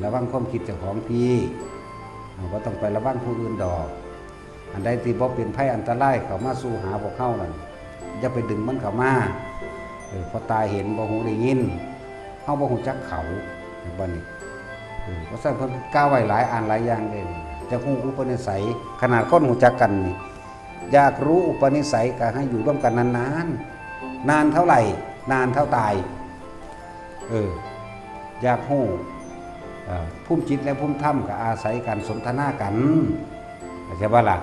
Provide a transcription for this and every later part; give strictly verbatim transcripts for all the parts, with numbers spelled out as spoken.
ระวังความคิดเจ้าของพีบ่ต้องไประวังผู้อื่นดอก อันใดที่บ่เป็นภัยอันตรายเข้ามาสู่หาพวกเฮานั่น อย่าไปดึงมันเข้ามา เออ เพราะตาเห็น บ่หูได้ยิน เฮาบ่ฮู้จักเขา เห็นบ่นี่ เออ เพราะฉะนั้นเพิ่นกล่าวไว้หลายอันหลายอย่างเด้ จักฮู้อุปนิสัย ขนาดคนรู้จักกันนี่ อยากรู้อุปนิสัยก็ให้อยู่ร่วมกันนานๆ นานเท่าไหร่ นานเท่าตาย เออ อยากฮู้ เอ่อ ภูมิจิตและภูมิธรรมก็อาศัยการสนทนากัน เข้าใจบ่ล่ะ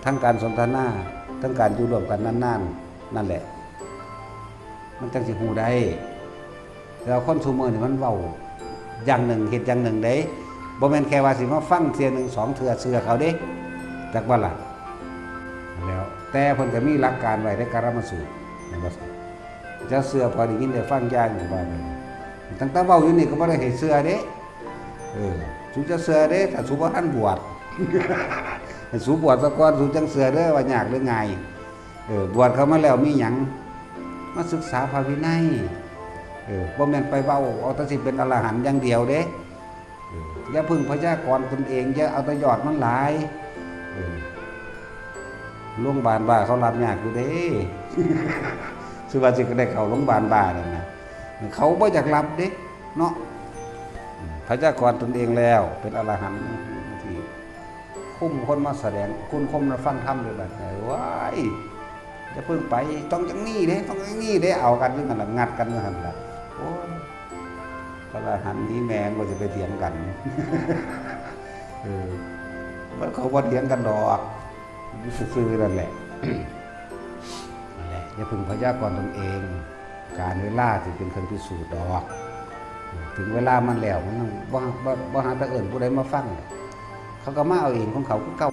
ทั้งการสนทนา ทั้งการอยู่ร่วมกันนานๆ นั่นแหละ มันจั่งสิฮู้ได้ แต่ว่าคนซุมื้อนี่มันเว้าอย่างหนึ่ง เฮ็ดอย่างหนึ่งเด้ บ่แม่นแค่ว่าสิมาฟังเทื่อหนึ่งสองเทื่อเชื่อเขาเด้ จักบ่ล่ะ แล้ว แต่เพิ่นก็มีหลักการไว้ในกาลมสูตร แม่นบ่ จะเชื่อพอได้ยินได้ฟังอย่างหนึ่งว่าไป ตั้งแต่เว้าอยู่นี่ก็บ่ได้ให้เชื่อเด้ เออ สูจะเชื่อเด้ ถ้าสูบ่ทันบวช ให้สูบวชซะก่อน สูจั่งเชื่อเด้อว่ายากหรือง่าย เออ บวชเข้ามาแล้วมีหยัง มาศึกษาพระวินัย เออ บ่แม่นไปเว้าเอาแต่สิเป็นอรหันต์อย่างเดียวเด้ เออ อย่าเพิ่งพยากรณ์ตนเอง อย่าเอาแต่ยอดมันหลาย เออ โรงพยาบาลบ้าเขารับยากอยู่เด้ สิว่าสิได้เข้าโรงพยาบาลบ้านั่นนะ เขาบ่อยากรับเด้ เนาะ อืม พยากรณ์ตนเองแล้ว เป็นอรหันต์ที่คุ้มคนมาแสดง คุ้มคนมาฟังธรรมเลยบัดนี้ ว้าย อย่าเพิ่งไป ต้องอย่างนี้เด้ ต้องอย่างนี้เด้ เอากันอยู่นั่นล่ะ งัดกันอยู่นั่นล่ะ โอ้ย อรหันต์นี่แม่ง บ่สิไปเถียงกัน เออ มันเขาบ่เถียงกันดอก อยู่ซื่อๆนั่นแหละ นั่นแหละ อย่าเพิ่งพยากรณ์ตนเอง กาลเวลาสิเป็นเครื่องพิสูจน์ดอก ถึงเวลามันแล้ว มันบ่ บ่ บ่หาแต่เอิ้นผู้ใดมาฟัง เขาก็มาเอาเองของเขาคือเก่า